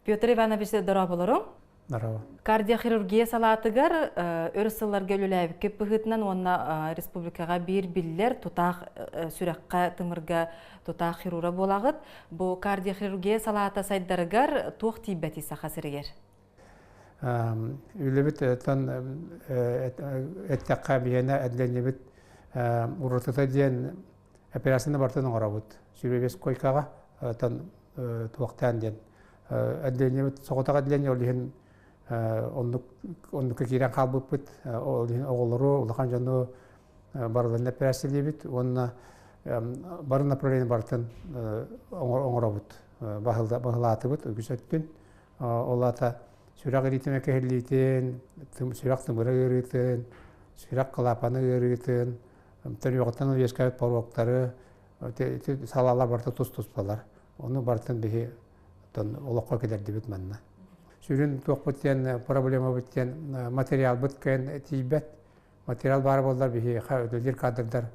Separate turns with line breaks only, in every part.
Петр Иванович, дорооболоруҥ.
Здорово.
Кардиохирургия салаатыгар өр сылларга үлэлээбиккит быһыытынан уонна республикаҕа биир биллэр тутаах сүрэххэ, тымырга тутаах хирурга буолаҕыт. Бу кардиохирургия салаата сайдарыгар туох тиийбэтий Саха сиригэр?
Үлэбит эттэххэ биһиэнэ отделениебит уратыта диэн операцияны барытын оҥоробут. Сүрүбэс койкаҕа туохтаан диэн отделениебит соҕотох отделение ол иһин оннук оннукка киирэн хаалбыппыт. Ол иһин оҕолору, улахан дьону барыларын эпэрээссийэлиибит уонна бары направление барытын оҥоробут. Баһылаатыбыт үгүс өттүн. Ол аата сүрэх ритмэ кэһиллиитин, сүрэх тымыра ыарыытын, сүрэх клапаны ыарыытын, төрүөҕүттэн үөскээбит поруоктары, салаалар барыта тус-туспалар. Ону барытын биһи олоххо киллэрдибит манна. Сүрүн туохпут диэн, проблемабыт диэн материалбыт кыайан тиийбэт. Материал баар буоллар биһиэхэ үлэлиир кадрдар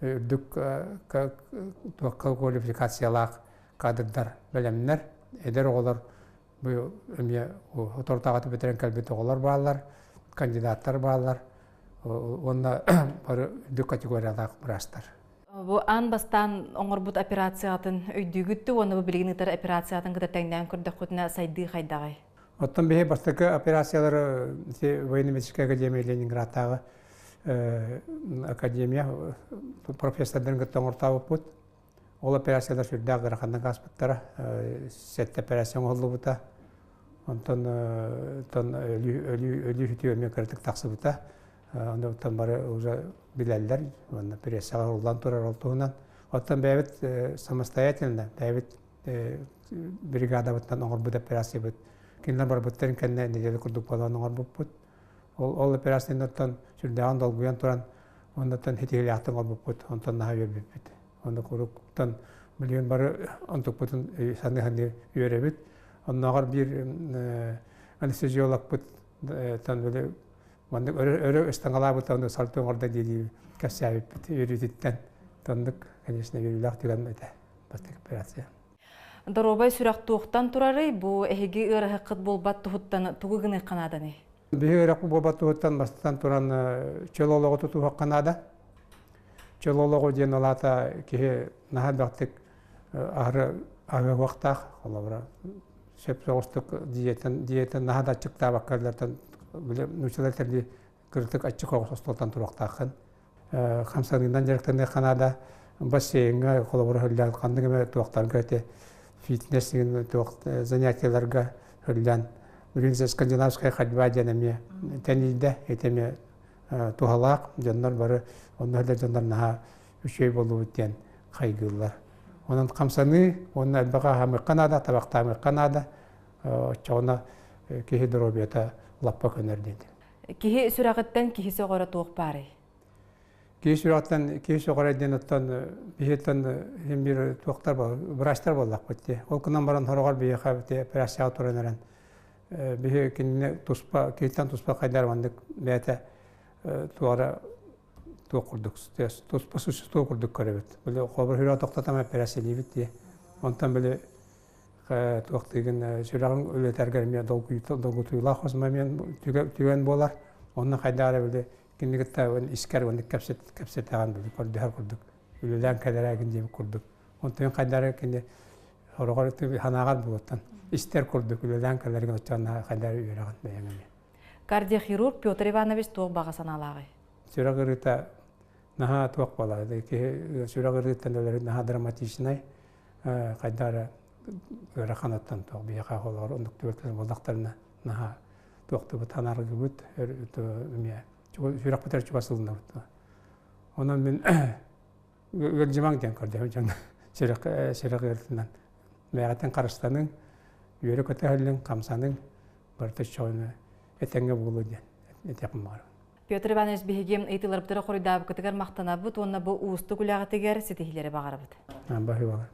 үрдүк туохха квалификациялаах кадрдар бэлэмнэр. Эдэр оҕолор бу эмиэ соторутааҕыта бүтэрэн кэлбит оҕолор бааллар, кандидаттар бааллар уонна бары үрдүк категориялаах быраастар.
Бу аан бастаан оҥорбут операциятын өйдүүгүт дуу уонна бу билигин ыытар операциятын кытта тэҥнээн көрдөххүтүнэ сайдыы хайдаҕый?
Оттон биһи бастакы операциялары военно-медицинская академия Ленинградтааҕы академия профессордарын кытта оҥортообуппут. Ол операциялар сүрдээх ыараханнык ааспыттара. Сэттэ операция оҥоһуллубута. Онтон өлүү өлүү сүтүү эмиэ кыратык тахсыбыта. Онтон бары уже билэллэр уонна прессаҕа уруллан турар ол туһунан. Оттон бэйэбит самостоятельно бэйэбит бригадабытынан оҥорбут операциябыт кинилэр барбыттарын кэннэ неделя курдук буолан оҥорбуппут. Ол, ол операцияны оттон сүрдээҕин долгуйан туран оннуттан ситиһиилээхтик оҥорбуппут, онтон наһаа үөрбүппүт. Онно курууктан билигин бары онтукпутун саныы-саныы үөрэбит. Оннооҕор биир анестезиологпыт тан били маннык өрө өрө ыстаҥалаабыта ону салты оҥордо дии кэпсээбиппит үөрүүтүттэн оннук конечно үөрүүлээх түгэн этэ бастакы операция.
Доруобай сүрэх туохтан турарый? Бу эһиги ыарыһаххыт буолбат туһуттан тугу гыныахха нааданый?
Биһи ыарахпыт буолбат туһуттан бастатан туран чөл олоҕу тутуһуохха наада. Чөл олоҕу диэн ол аата киһи наһаа элбэхтик аһары аһыахтаах, холобура сөп соҕустук диетен диетен наһаа да аччыктаабакка өлөртөн били нууччалар этэрдии кырытык аччык оҕус остуолтан туруохтааххын. Хамсаныынан дьарыктаныахха наада. Бассейҥҥа холобура һөллөөн ханнык эмэ туохтарга ити фитнес деген туох занятиеларга һөллөөн билигин скандинавская ходьба диэн эмиэ тэнийдэ ити эмиэ туһалаах дьоннор бары онно һөллөр дьоннор наһаа үчүгэй буоллубут диэн хайгыыллар. Онон хамсаныы уонна элбэҕи аһамыахха наада, табахтаамыахха наада. Оччоҕуна киһи доруобуйата лаппа көнөр диэн.
Киһи сүрэҕиттэн киһи сөҕөрө туох баарый?
Киһи сүрэҕиттэн киһи сөҕөрө диэн оттон биһиттэн син биир туохтар врачтар буоллахпыт дии. Ол гынан баран сороҕор биһиэхэ операцияҕа туран эрэн биһи кинини туспа киһиттэн туспа хайдар маннык бэйэтэ туора туох курдук туспа существо курдук көрөбүт. Били холобур сүрэҕи тохтотон эпэрээссийэлиибит дии. Онтон били туох тыгын сүрэҕиҥ үлэтэргэр эмиэ долгутуулаах хос момент түгэн буолар. Онно хайдах эрэ били кинини кытта искэр уонна кэпсэтэҕин били көрдөһөр курдук үлэлээн кэлэрээгин диэбит курдук. Онтон хайдах эрэ кини сороҕор санааҕар буолуттан истэр курдук үлэлээн кэлэргин оччоҕуна хайдах эрэ үөрэҕин бэйэҥ эмиэ.
Кардиохирург Петр Иванович туох баҕа санаалааҕый?
Сүрэх ыарыыта наһаа туох буолар киһи сүрэх ыарыыттан өлөрү наһаа драматичнай хайдах эрэ ыараханаттан туох биһиэхэ оҕолор оннук түбэлтэлэр буоллахтарына наһаа туохтубут анаргыбыт эмиэ сүрэхпитигэр чугас ылынабыт. Онон мин ыалдьымаҥ диэн көрдөһөбүн дьон сүрэх сүрэх ыарыытынан бэйэҕиттэн харыстаныҥ, үөрэ-көтө иһиллиҥ, хамсаныҥ барыта чоҕуна этэҥҥэ буолуо диэн этиэхпин баҕарабын.
Петр Иванович биһиги ыйытыыларбытыгар хоруйдаабыккытыгар махтанабыт уонна бу уустук үлэҕитигэр ситиһиилэри баҕарабыт.
Баһыыбалар.